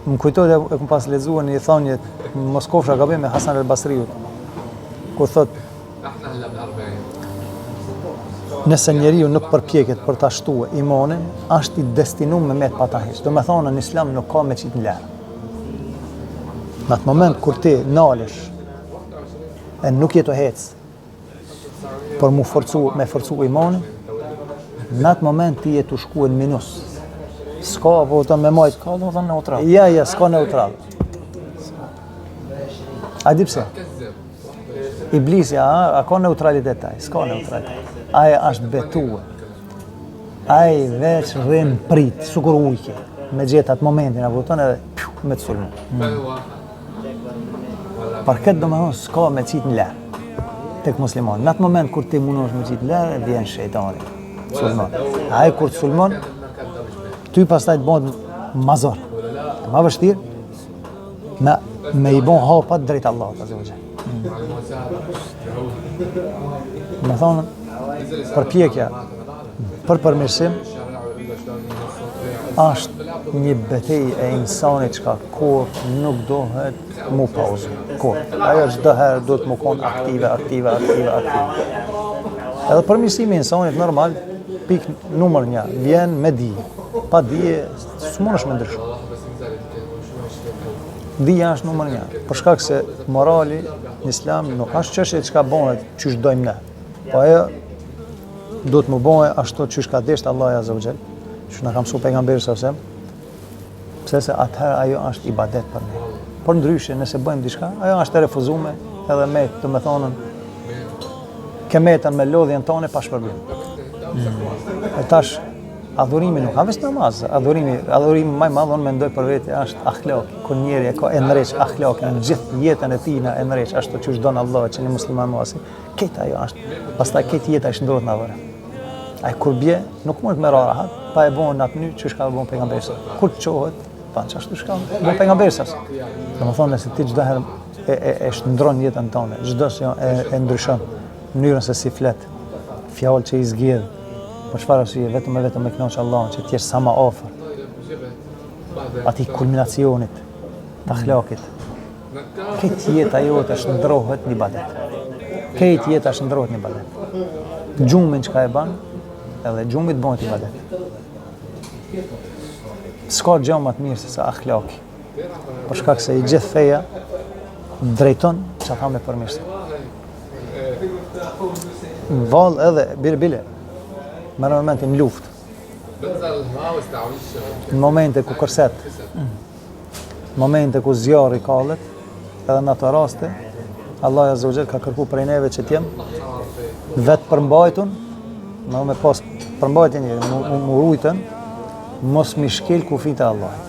Më kujtohet e kom pas lexuar një thënie mos kofsha gabim me Hasan el-Basriut, ku thot Nëse njeriu nuk përpjeket për ta shtue imanin, është i destinuar me met pa ta hiç. Domethonë në Islam nuk ka me qitë në lerë. Në atë moment kur ti nalesh e nuk je tu hec për mu forcu, me forcu imanin, në atë moment ti je tu shku në minus. S'ka, po të me majtë. S'ka, do të neutral. Ja, ja, s'ka neutral. A di pse? Iblisi, a, a ka neutralitet ai? S'ka neutralitet. Ai është betue. Ai veç rrin prit, sikur ujki, me gjetë atë momentin, a kupton edhe piu, me të sulmu. Mm. Për këtë domethonë, s'ka me qitë në lerë, tek muslimani. Në atë moment kur ti mundohesh me qitë në lerë, vjen shejtani, sulmon. Ai kur të sulmon, ty pastaj të bëhet ma zor. Ma vështirë, me, me i bon hapat drejt Allahut, azze ve xhel. Domethonë, përpjekja për përmirësim është një betejë e insanit çka kurrë nuk duhet mu pauzu. Kurrë. Ajo çdo herë duhet mu konë aktive, aktive, aktive, aktive. Edhe përmirësimi i insanit normal, pikë numër një, vjen me dije. Pa dije, s'munësh me ndryshu. Dija është numër një, për shkak se morali në islam nuk është çështje çka bëhet qysh dojmë ne. Po ajo duhet mu bo ashtu qysh ka dashtë Allahu azze ve xhel, qysh na ka mësu pejgamberi sa sem, pse se atëherë ajo është ibadet për ne. Por ndryshe, nëse bëjmë diçka, ajo është e refuzume edhe me, domethonë, ke metën me lodhjen tonë pa shpërblim. Mm. E tash, Adhurimi nuk a veç namaz, adhurimi, adhurimi më i madh unë mendoj për vete është ahlaki, kur njeri e ka e ndreq ahlakin në gjithë jetën e tij na e ndreq ashtu qysh don Allahu që një musliman më asi. Këtë ajo është. Pastaj këtë jeta i shndrohet në adhurim. Ai kur bje, nuk mund të me ra rahat, pa e bon në atë mënyrë qysh ka bon pejgamberi sa. Kur të çohet, pa qashtu çka bon pejgamberi sa. Domethonë nëse ti çdo herë e, e, e shndron jetën tënde, çdo se e, e ndryshon mënyrën se si flet, fjalë që i zgjedh, për çfarë arsye vetëm e vetëm me kënaq Allahun që të jesh sa më afër atij kulminacionit të ahlakit. Krejt jeta jote shndrohet në ibadet. Krejt jeta shndrohet në ibadet. Gjumin çka e ban, edhe gjumi t'bohet ibadet. S'ka gjë më të mirë se sa ahlaki. Për shkak se i gjithë feja drejton që me përmirësu. Vallë edhe, bile, bile, me në momentin në luftë, në momente ku kërset, në momente ku zjarri kallet, edhe në ato raste, Allahu Azza wa Jall ka kërku prej neve që t'jem vetëpërmbajtun, me me pas përmbajtje njeri, mu, mu, mu rujtën, mos mi shkel kufijtë e Allahit.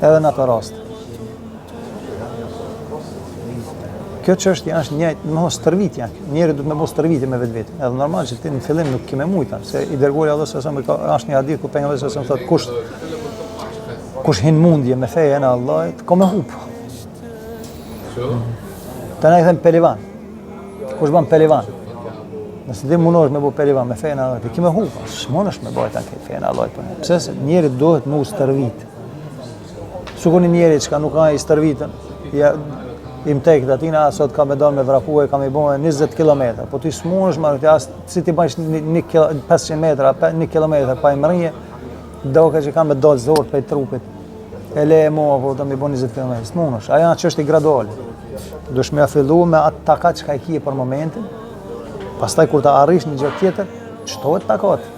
Edhe në ato raste. Kjo çështje është një, më stërvitja. Njeri duhet me bo stërvitje me vetveten. Edhe normal që ti në fillim nuk ke me mujt, se i dërguari i Allahut sa sa ka është një hadith ku pejgamberi sa sa thotë kush kush hin mundje me fejen e Allahut, ka me hup. Të na i them pelivan. Kush bën pelivan? Nëse ti mundohesh me bo pelivan me fejen e Allahut, ti ke me hup. S'mundesh me bajt atë fejen e Allahut. Po. Pse se njeri duhet mu stërvit. Sikur një njeri që nuk ka i stërvitën, ja, im tek të atina, sot ka me dalë me vrapu e ka me bo 20 km, po ti s'munësh më, ti as si ti bëjsh një, një, 500 metra, 1 km pa i mrije, do ka që ka me dalë zorë prej trupit, e le e mua, po të mi bo 20 km, s'munësh, ajo është çështje graduale. Duhesh me fillu me atë takat që ka i kije për momentin, pastaj kur të arrish një gjë tjetër, shtohet takat.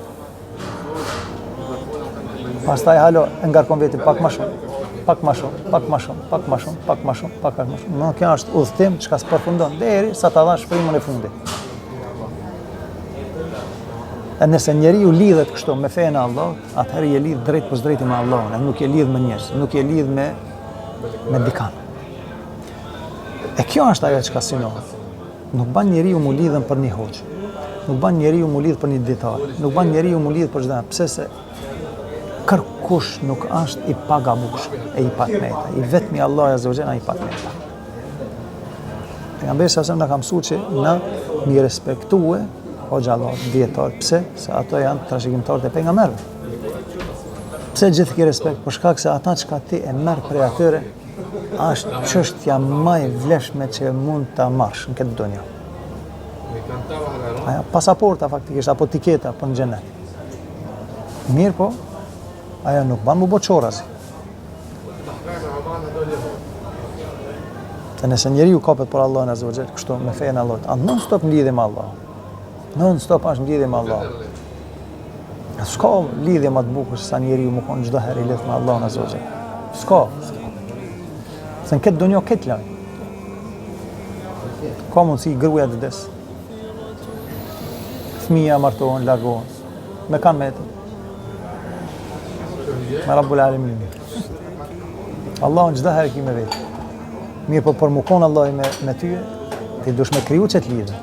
Pastaj halo e ngarkon veten pak më shumë, pak më shumë, pak më shumë, pak më shumë, pak më shumë, pak më shumë. Në kjo është udhëtim çka s'përfundon deri sa ta dhash frymën e fundit. E nëse njeriu lidhet kështu me fenë e Allahut, atëherë je lidh drejtpërsëdrejti me Allahun, e nuk je lidh me njerëz, nuk je lidh me me dikan. E kjo është ajo çka synohet. Nuk ban njeriu mu lidhën për një hoxhë. Nuk ban njeriu mu lidh për një ditar. Nuk ban njeriu mu lidh për çdo. Pse se kërkush nuk është i pagabushëm e i patmeta. I vetmi Allahu azza wa jalla i patmeta. Pejgamberi sa na ka mësuar që na mi respektue hoxhallarët, dijetarët, pse? Se ato janë trashëgimtarët e pejgamberëve. Pse gjithë ki respekt? Për shkak se ata çka ti e merr prej atyre, është çështja ma e vlefshme që mund ta marrësh në këtë dunja. Ajo pasaporta faktikisht apo tiketa për në xhenet. Mirëpo, ajo nuk ban m'u bo qorrazi. Dhe nëse njeriu kapet për Allahun Azza wa Jall, kështu me fenë e Allahut, a non stop në lidhje me Allahun. Non stop është në lidhje me Allahun. S'ka lidhje më të bukur se sa njeriu me konë çdo herë i lidhur me Allahun Azza wa Jall. S'ka. Se në këtë dunja këtë lajm. Ka mundësi gruaja të vdes. Fëmija martohen, largohen. Me kan metet. Me Rabbul Alemin. Allahun çdo herë ki me vete. Mirëpo për me konë Allahu me, me ty, ti dush me kriju qëtë lidhje.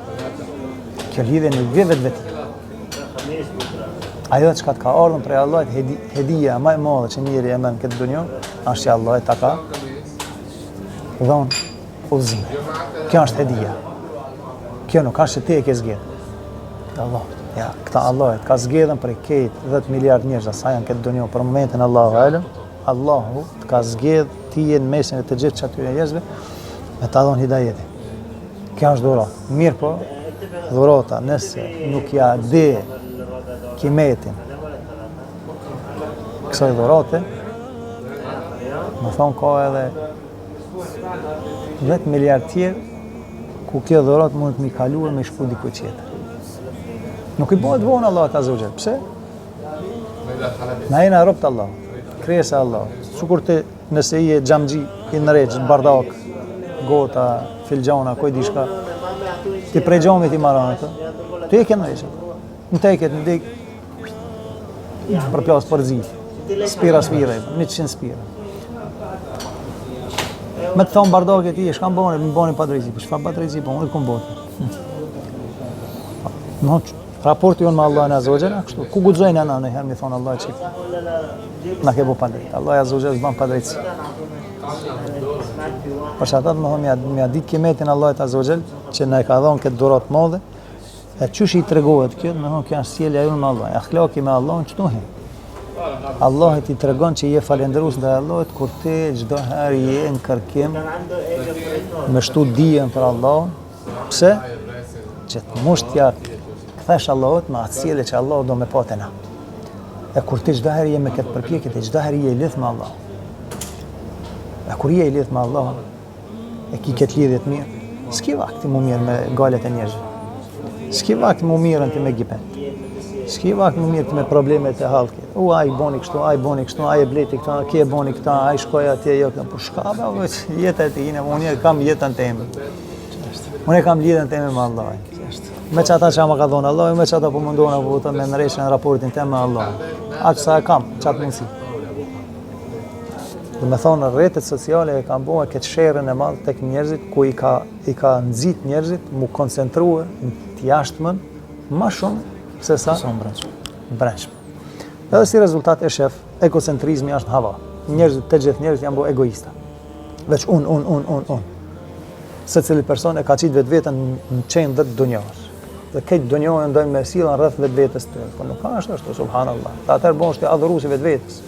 Kjo lidhje nuk vjen vetvetiu. Ajo çka të ka ardhur prej Allahut, hedi, hedija ma e madhe që njeri e merr në këtë dunja, është që Allahu ta ka dhonë udhëzime. Kjo është hedija. Kjo nuk është që ti e ke zgjedh. Allah, ja, këta Allah të ka zgjedhën prej krejt 10 miliard njerëz, sa janë këtë dunja për momentin Allahu alem, Allahu të ka zgjedh ti je në mesin e të gjithë qatyre njerëzve me ta dhonë hidajetin. Kjo është dhuratë. Mirëpo, dhurata nëse nuk ja de kimetin kësaj dhurate, me thonë ka edhe 10 miliard tjerë, ku kjo dhuratë mund të m'i kalu e me shku diku tjetër. Nuk i bëhet vonë Allahut Azza wa Jall. Pse? Na jena robt Allahut, krijesa e Allahut. Sikur ti nëse je xhamxhi i ndreq bardak, gota, filxhana, ku e di çka. Ti prej xhamit i marron ato. Ti e ke ndreq. Në teket në dik përplas përzi. Spira spira, 100 spira. Me të thonë bardake ti, çka më bone, më bone padrejtësi, po çfarë padrejtësi, po unë të kom bo. Në raporti jonë me Allahun Azza wa Jall, kështu, ku guxojnë na njëherë me thonë Allah që na ke bo padrejt, Allah Azza wa Jall s'ban padrejtësi. Për që ata të më thonë, me ia ditë kimetin Allahut Azza wa Jall, që na e ka dhonë këtë dhuratë të madhe, E qysh i tregohet kjo, me thonë, kjo është sjellja jonë me Allahun, ahlaku me Allahun, qëtu hin? Allahit i tregon që je falënderues ndaj Allahut kur ti çdo herë je në kërkim me shtu dijen për Allahun. Pse? Që të mush t'ja kthesh Allahut me atë sjellje që Allahu do me pa te na. E kur ti çdo herë je me këtë përpjekje, ti çdo herë je i lidhur me Allahun. E kur je i lidhur me Allahun, e ki këtë lidhje të mirë, s'ki vakt m'u marrë me gajlet e njerëzve. S'ki vakt m'u marrë ti me gibet. S'ki vakt m'u marrë ti me problemet e hallkit. U, ai boni kështu, ai boni kështu, ai e bleti këta, ky e boni këta, ai shkoi atje, jo këta. Po shka be, veç jeta e tij, unë e kam jetën teme. Unë e kam lidhjen teme me Allahun. Me qata që ma ka dhonë Allahu, me qata po mundohna po të me ndreq raportin tem me Allahun. Aq sa e kam, qatë mundësi. Do me thonë, rrjetet sociale e kanë bo këtë sherrin e madh tek njerëzit, ku i ka, i ka nxit njerëzit mu koncentrue në të jashtmen ma shumë se sa në brendshme. Brendshme. Edhe si rezultat e shef, egocentrizmi është në hava. Njerëzit, të gjithë njerëzit janë bo egoista. Veç unë, unë, unë, unë, unë. Secili person e ka qitë vetveten në qendër të dunjasë. Dhe këtë dunjojën dojnë me sjellën rreth vetvetes të tyre. Po nuk është ashtu, subhanallah. Dhe atëherë bohesh ti adhurues i vetvetes.